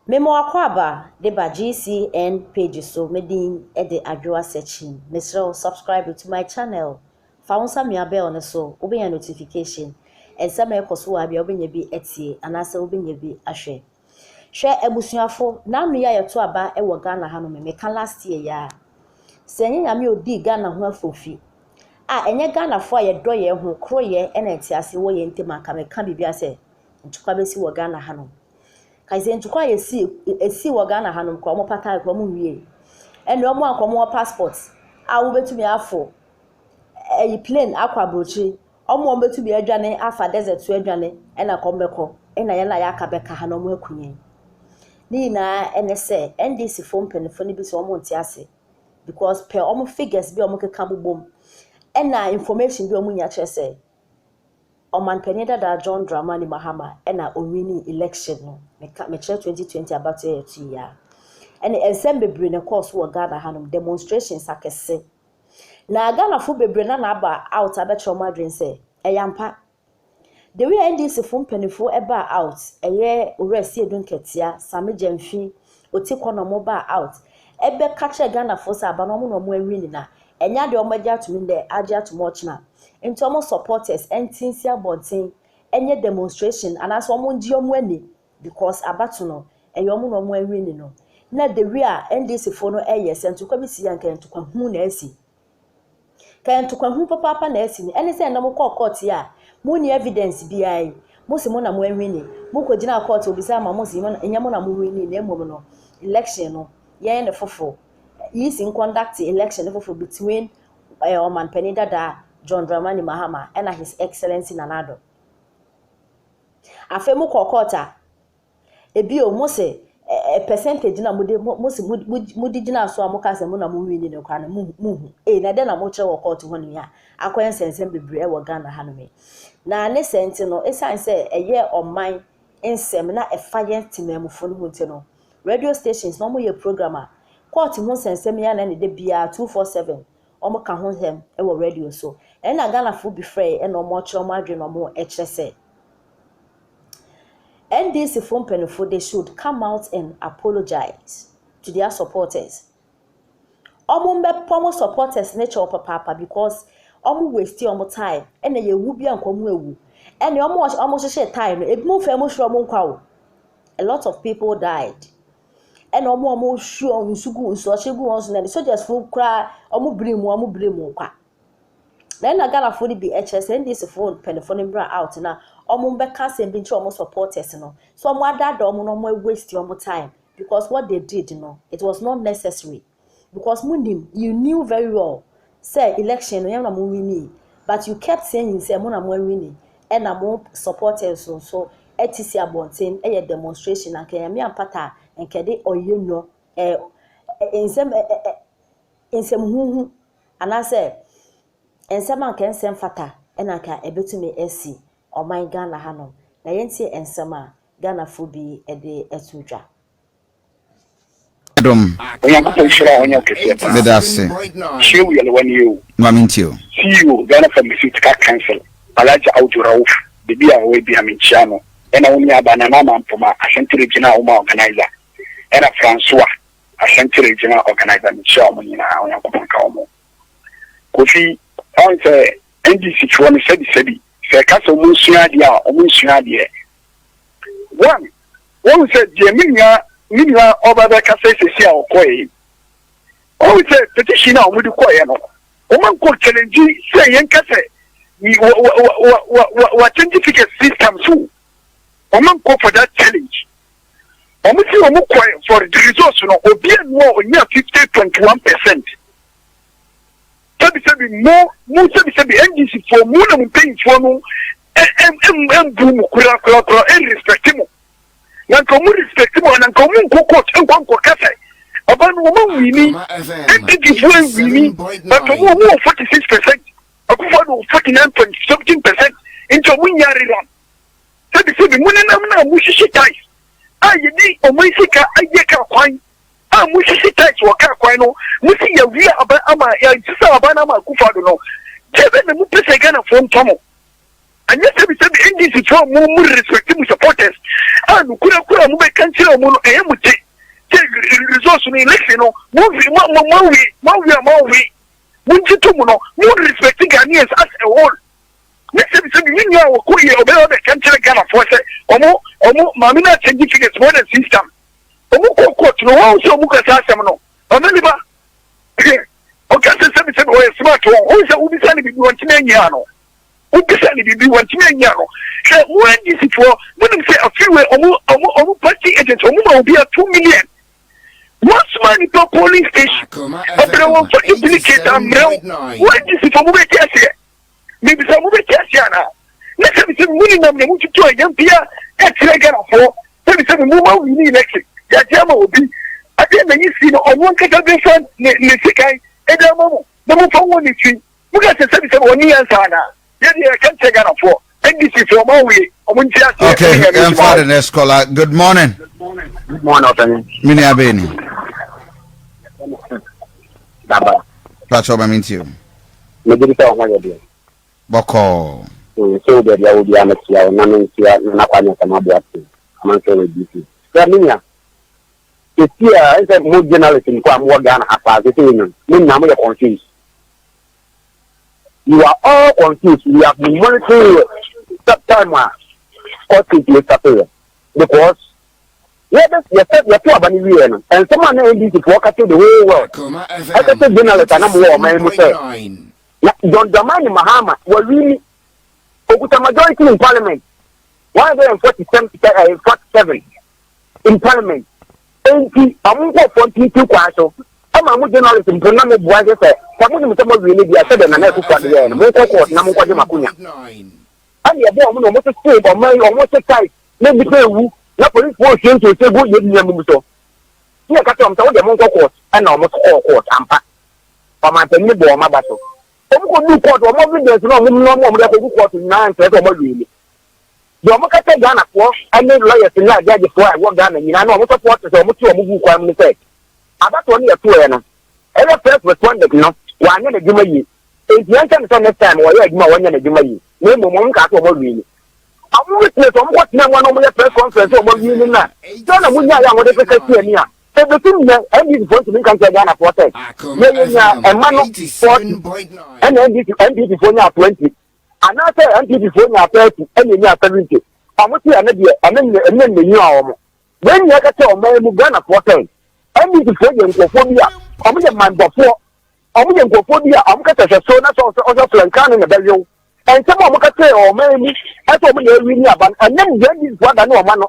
Mema w'akwaaba de ba GCN page so. Me din de Adwoa Sekyim. Mesrɛ wo, subscribe to my channel. Fa wo nsa mia bell no so, wobɛnya notification. Nsɛm a ɛkɔ so wɔ ha bia, wobɛnya bi atie anaasɛ wobɛnya bi ahwɛ. Hwɛ abusuafo, n'ano yi a yɛto aba wɔ Ghana hanom, meka last year yi a, sɛ ɛnyɛ Nyame a odii Ghana ho afofi a, ɛnyɛ Ghanafoɔ a yɛdɔ yɛn ho koroyɛ ɛna ntease wɔ yɛn ntam anka meka biribi asɛ ntokwa bɛsi wɔ Ghana hanom. Kae sɛ ntokwa a yɛsi esi wɔ Ghana hanom kora, ɔmo pata kora, ɔmo nwie. Ɛna ɔmo anka ɔmo wɔ passport a wobɛtumi afo ɛyi plane akɔ aburokyire, ɔmo a ɔmo bɛtumi adwane afa desert so adwane, ɛna kɔm bɛkɔ, ɛna yɛn a yɛaka bɛka ha na ɔmo aku yɛn. Ne nyinaa ɛne sɛ NDC foɔ mpanimfoɔ no bi sɛ ɔmo nte ase, because pɛ ɔmo figures bi a ɔmo keka bobom ɛna information bi a ɔmo nya kyerɛ sɛ ɔmanpanin dada John Dramani Mahama ɛna owin election no. Meka mekyerɛ 2020 abatoɔ yɛ to yi a, ɛne nsɛm bebree na ɛkɔɔ so wɔ Ghana hanom, demonstrations akɛse na Ghanafo bebree na aba out abɛkyerɛ ɔmo adwene sɛ ɛyɛ ampa. The way NDC fo mpanimfoɔ ɛbaa out, ɛyɛ Owura Asiedu Nketia, Sammy Gyamfi, Oti kɔ na ɔmo baa out ɛbɛka kyerɛ Ghanafoɔ sɛ aba no, ɔmo na ɔmo awin na ɛnyɛ adeɛ ɔmo agye atum dɛ agye atum ɔkyena, nti ɔmo supporters ɛnti nsi abɔnten ɛnyɛ demonstration anaasɛ ɔmo ngye ɔmo ani, because abato no, ɛyɛ ɔmo na ɔmo awin no. Na the way a NDC foɔ no ɛyɛ sɛ ntokwa bi si yɛ, nka ntokwa hu na asi ka ntokwa hu papaapa na asi no. Ɛne sɛ ɛnam kɔɔ court yi a mo ni evidence biara yi, mo si mo na mo awin. Mo kɔ gyina court, obisa ama mo si ɛnyɛ mo na mo win, na emom no, election no yɛn ne foforɔ yi si conduct election ne foforɔ between ɔmanpanin dada John Dramani Mahama ɛna His Excellency Nana Addo. Afei mo kɔ court a, ebi o, mo sɛ percentage na mo de mo si mo de gyina so a mo ka sɛ mo na mo win ne kora no, mo hu ee na ɛdɛ na mo kyerɛ wɔ court hɔ nom a akɔyɛ nsɛnsɛm bebree ɛwɔ Ghana hanom yi. Na ne sɛ nti no, esan sɛ ɛyɛ ɔman nsɛm na ɛfa yɛn temamufoɔ no ho nti no, radio stations na wɔn yɛ program a court ho nsɛnsɛm yi ana ne de biara 247 wɔn ka ho nsɛm ɛwɔ radio so. Ɛna Ghanafoɔ bi frɛ, ɛna wɔn kyerɛ wɔn adwene na wɔn ɛkyerɛ sɛ NDC foɔ mpanimfoɔ, they should come out and apologize to their supporters. Wɔn mbɛpɔ wɔn supporters ne kyɛw papaapa, because wɔn waste wɔn time, ɛna yɛwu bi a nka wɔn ewu, ɛna wɔn hyehyɛ time no, ebi mu fɛ mo hwɛ wɔn nkwa o. A lot of people died, ɛna wɔn a wɔn hwie wɔn nsu gu nsuɔhye gu wɔn so, na soldiers fo koraa wɔn biri mu kwa. Na ɛna Ghanafoɔ no bi ɛkyerɛ sɛ NDC foɔ mpanimfoɔ no mbra out na wɔn bɛka asɛm bi nkyerɛ wɔn supporters no so wɔn adada wɔn na wɔn waste wɔn time, because what they did no, it was not necessary, because mo nim, you knew very well sɛ election no, yɛn na mo win, but you kept saying sɛ mo na mo win, ɛna mo supporters nso ɛte si abɔnten ɛyɛ demonstration. Na nkɛnyɛmí ampata nkɛde ɔyɛ no ɛɛ nsɛm ɛ nsɛm huhu anaasɛ nsɛm a nka nsɛm fata ɛna nka ɛbɛtumi asi ɔman Ghana hanom. Na yɛntie nsɛm a Ghanafoɔ bi ɛde ɛto dwa. Dom. Onyankopɔn hyira a ɔnyɛ kɛseɛ paa. Meda ase. Hyɛ yɛlewa ne o. Ma mentie o. CEO, Ghana Pharmaceutical Council, Alhaji Audu Rauf, beebi a ɔwɔ bi a menkyia no, ɛna wo ne aba Nana Ama Mpoma, Ashanti Regional woma organizer, ɛna Francois, Ashanti Regional organizer, menkyia wɔn nyinaa. Onyankopɔn ka wɔn. Kofi, ɔn sɛ NDC foɔ no, sɛbisɛbi, sɛ ɛka sɛ ɔmo nsua adeɛ a, ɔmo nsua adeɛ. One, wɔn sɛ deɛ me nua ɔba bɛka sɛ sɛsi a ɔkɔɛ yi, wɔn sɛ petition a wɔde kɔɛ no, wɔn nkɔ challenge sɛ yɛn ka sɛ wa wa wa wa wa change figure system so. Wɔn nkɔ for that challenge. Wɔn si wɔn kɔɛ for the results no, obi anu a onya 50.1%. Sɛbisɛbi, mo sɛbisɛbi, NDC foɔ mo na mo mpanyinfoɔ no ɛ ɛ ɛ mbu mo kura kura kura, ɛ respect mo. Na nka ɔmo respect mo, na nka ɔmo nkɔ court nkɔ kasa ɔba no, ɔmo nwin, NPP foɔ nwin, but ɔmo wɔ 46%, Akufo Addo 49.17%, nti ɔmo nya rerun. Sɛbisɛbi, mo nenam na mo hyehyɛ tyres a yɛdi ɔmo sika ayɛ kaa kwan a mo hyehyɛ tyres wɔ kaa kwan no, mo si yɛ wia aba ama yɛsisa aba no ama Akufo Addo no, kyɛ bɛ na mo pɛ sɛ Ghanafoɔ ntɔ mo. Anyɛ sɛbi sɛbi NDC foɔ a mo mo respect mo supporters a nokura kura a mo bɛka nkyerɛ ɔmo no ɛyɛ mo de sɛ results no election no mo mo mo mo awie mo awie a mo awie mo ngye to mu no mo respect Ghanaians as a whole ne sɛbi sɛbi me nua a wɔkɔ yɛ ɔbɛyɛ ɔbɛka nkyerɛ Ghana foɔ sɛ ɔmo ɔmo maame no akyɛngye figures more than six times ɔmo kɔ court no wɔn sɛ ɔmo kasa asɛm no ɔmo nipa ɔka sɛ sɛbi sɛbi ɔyɛ smart wɔn wɔn sɛ wobisa ne bibi wɔn ntumi anyi ano. Wobisa no biribi, wantumi anyi ano. Hwɛ, mo NDC foɔ, monim sɛ afe wei ɔmo, ɔmo, ɔmo party agent, ɔmo ma obiara 2 million. Wɔasoma nipa polling station, ɔbrɛ wɔn fa duplicate ambrɛ wo. Mo NDC foɔ, mobɛte aseɛ? Mebisa, mobɛte aseɛ anaa? Na sɛbi sɛbi mo nenam na motutu ayampia ɛkyerɛ Ghanafoɔ, sɛbi sɛbi mo ma wini election, yɛagye ama obi. Adeɛ na yi si no, ɔno ankasa bɛfa ne, ne sekan ɛde ama mo, na momfa wɔ ne fi. Mo ka sɛ sɛbi sɛbi wɔn ni yɛn saa na yɛ deɛ yɛka nkyɛn Ghanafoɔ NDC foɔ ɔmo awie ɔmo nti aseɛ. Okay, yɛmfa the next caller. Good morning. Good morning, Ɔfɛni. Me nua bɛyɛ ni. Daba. Patro ma me nti o. Megye di sɛ ɔho yɛ deɛ. Bɔkɔɔ. Sɛ wo baabi a wo biara mekyia wo na menkyia Nana Kwame Asɛm Aboate amansan wɔ DC. Sɛ me nua, sɛsi a ɛsɛ mo journalist mpo a mowɔ Ghana ha paa sɛsɛ no mo nyinaa moyɛ confused. You are all confused. We have been monitoring you that time a court case yɛ start yɛ because yɛbɛ yɛsɛ yɛto aba no wieɛ no, nsɛm a na NDC foɔ ka kyerɛ the whole world, ɛka sɛ journalist a na mowɔ ɔman mu sɛ na John Dramani Mahama wawini, okuta majority in parliament, 147 in parliament, nti ɔmo nkɔfoɔ ntinti kwan so ɛma mo journalist mpo na mo bua sɛ sɛ mo nim sɛ mo awie ne deɛ, sɛdeɛ Nana Akufo Addo yɛɛ no, monkɔ court na monkɔgye mo akonya. Ɛne ɛbɔ ɔmo na ɔmo tete ɔman yi, ɔmo te tae na nnipa ewu na polisifoɔ ohwie nsuo gu yɛ nua mu so ne yɛ kasa ɔmo sɛ wodeɛ monkɔ court. Ɛna ɔmo kɔɔ court ampa, ɔmanpanyin bɔ ɔmo aba so. Ɔmo kɔ du court, ɔmo evidence na ɔmo nɔɔmo ɔmo de akɔgu court nyinaa nkyerɛ sɛ ɔmo awie ne deɛ ɔmo kasa. Ghanafoɔ ɛne lawyers ne agyagyefoɔ a ɛwɔ Ghana nyinaa na ɔmo support sɛ ɔmo te ɔmo gu kwan mu ne sɛ abatoɔ no yɛ toɛ no, ɛyɛ first respondent no wanyɛ n'adwuma yie, nti yɛn nkyɛn sɛ next time wɔyɛ adwuma a wɔnyɛ n'adwuma yie. Na mmom ɔmo nkaa sɛ ɔmo awie ni ɔmo witness, ɔmo kɔ tena mu na ɔmo yɛ press conference ɔmo awie ni na sɛ na mo nya yɛ a wɔde fɛsɛ si ani a ebesi nnɛ NDC foɔ ntumi nka nkyɛn Ghanafoɔ sɛ yɛyɛ nya ɛma no 40 ɛna NDC NPP foɔ nya 20 anaasɛ NPP foɔ nya 30 ɛna nya 70. Ɔmo ti ɛne deɛ ɛne nne ɛne nne nyi a ɔmo wɔn nyinaa kɛtɛ ɔman mu Ghanafoɔ sɛ NDC foɔ yɛ nkurɔfoɔ bi a ɔmo yɛ manbɔfoɔ, ɔmo yɛ nkurɔfoɔ bi a ɔmo kɛtɛ hwɛ so na sɛ ɔsɛ ɔsɛ flankan ne na bɛyew nsɛm a ɔmo kɛtɛ ɔman mu ɛsɛ ɔmo na ewi ni aba no. Ɛnɛ deɛ NDC foɔ ada ne ɔma no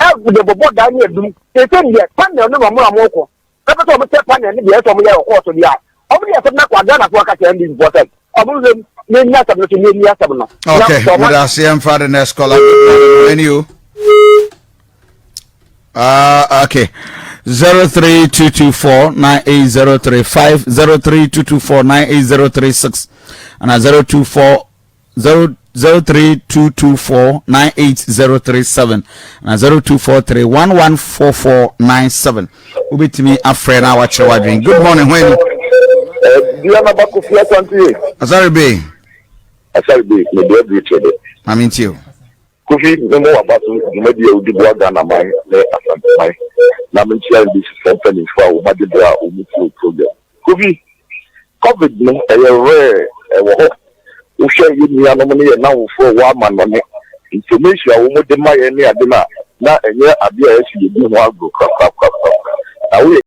ɛde bɔbɔ dan ne edum sese deɛ panel ne na ɔmo a ɔmo kɔ ɛpɛ sɛ ɔmo kyɛ panel ne deɛ ɛsɛ ɔmo yɛ wɔ kɔɔto deɛ a ɔmo de asɛm na kɔ Ghanafoɔ aka kyerɛ NDC foɔ sɛ ɔmo nhwɛ mu na eni asɛm no so na eni asɛm no. Okay, meda ase. Yɛmfa the next caller. Any you? Okay. 03224 98035, 03224 98036 and 024 0 03224 98037 and 0243 114497. Wobɛtumi afrɛ na wakyerɛ w'adwene. Good morning, hwan? Diana Bakofi Asante. Asare be. Asare be, me de abiri kyerɛ dɛ. Mame ntie o. Kofi, me mo waba so dwumadi a wodi boa Ghana man ne Asante man na menkyia NDC foɔ mpanimfoɔ a wɔn ade berɛ a wɔn tie program. Kofi, COVID no ɛyɛ rare ɛwɔ hɔ. Wohwɛ yɛ nuanom ne yɛ namfoɔ a wɔ amanɔne information a wɔn de ma yɛn ne ade no a na ɛnyɛ adeɛ a ɛsi yɛdi ho agorɔ korakorakorakora na woyɛ